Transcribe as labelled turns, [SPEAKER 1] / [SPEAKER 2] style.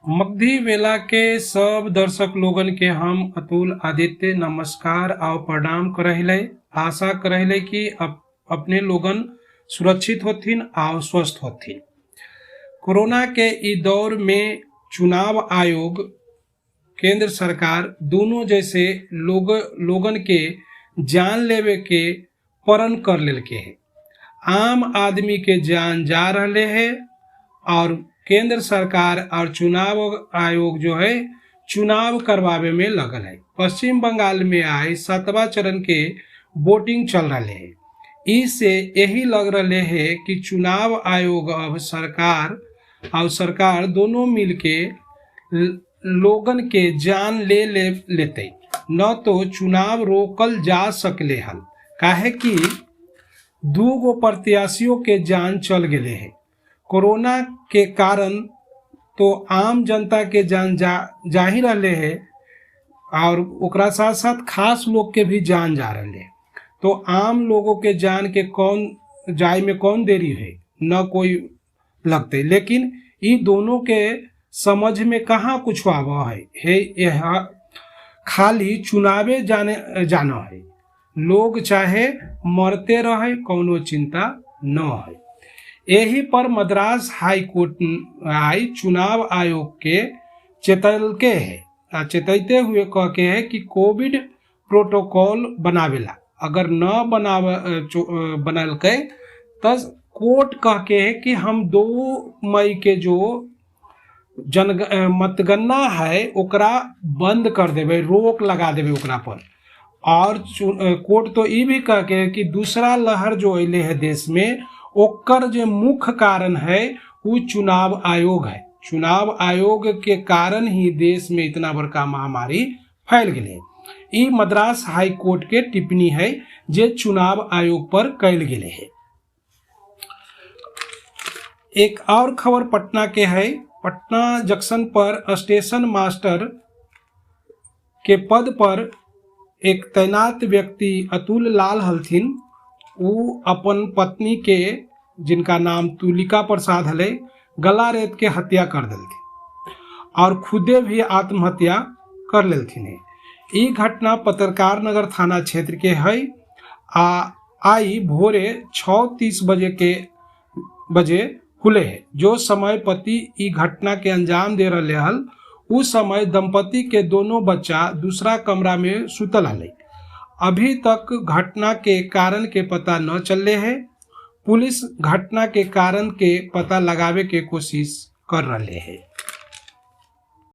[SPEAKER 1] मगधी वेला के सब दर्शक लोगन के हम अतुल आदित्य नमस्कार और प्रणाम करहिले। आशा करहिले कि अपने लोगन सुरक्षित होथिन और स्वस्थ होथिन। कोरोना के ई दौर में चुनाव आयोग, केंद्र सरकार दोनों जैसे लोगन के जान लेवे के प्रण कर लेलके है। आम आदमी के जान जा रहे है और केंद्र सरकार और चुनाव आयोग जो है चुनाव करवावे में लगल है। पश्चिम बंगाल में आए 7वां चरण के वोटिंग चल रहे है। इससे यही लग रहे है कि चुनाव आयोग अब सरकार और सरकार दोनों मिलके लोगन के जान ले लेते, न तो चुनाव रोकल जा सकले हल, काहे कि 2 गो प्रत्याशियों के जान चल गए है। कोरोना के कारण तो आम जनता के जान जा ही रहे है और ओकरा साथ साथ खास लोग के भी जान जा रहे है। तो आम लोगों के जान के कौन जाए में कौन देरी है, न कोई लगते। लेकिन ये दोनों के समझ में कहाँ कुछ आवा है, हे यह खाली चुनावे जाना है। लोग चाहे मरते रहे, कोनो चिंता न है। यही पर मद्रास हाई कोर्ट आई चुनाव आयोग के चेतलके है, चेतते हुए कह के है कि कोविड प्रोटोकॉल बनावेला, अगर न बनलके तो कोर्ट कह के है कि हम 2 मई के जो मतगणना है ओकरा बंद कर देवे, रोक लगा देवे ओकरा पर। और कोर्ट तो ये भी कह के है कि दूसरा लहर जो अले है देश में, ओकर जो मुख्य कारण है वो चुनाव आयोग है। चुनाव आयोग के कारण ही देश में इतना बड़का महामारी फैल गई है। ई मद्रास हाई कोर्ट के टिप्पणी है जे चुनाव आयोग पर कैल गेले है। एक और खबर पटना के है। पटना जंक्शन पर स्टेशन मास्टर के पद पर एक तैनात व्यक्ति अतुल लाल हलथिन। उ अपन पत्नी के, जिनका नाम तुलिका प्रसाद हले, गला रेत के हत्या कर दिलथिन और खुदे भी आत्महत्या कर लेलथिन है। ई घटना पत्रकार नगर थाना क्षेत्र के है। आ आई भोरे 6:30 बजे के बजे हुले है। जो समय पति ई घटना के अंजाम दे रहे हल, उस समय दंपति के दोनों बच्चा दूसरा कमरा में सुतल हले। अभी तक घटना के कारण के पता न चले है। पुलिस घटना के कारण के पता लगावे के कोशिश कर रहे है।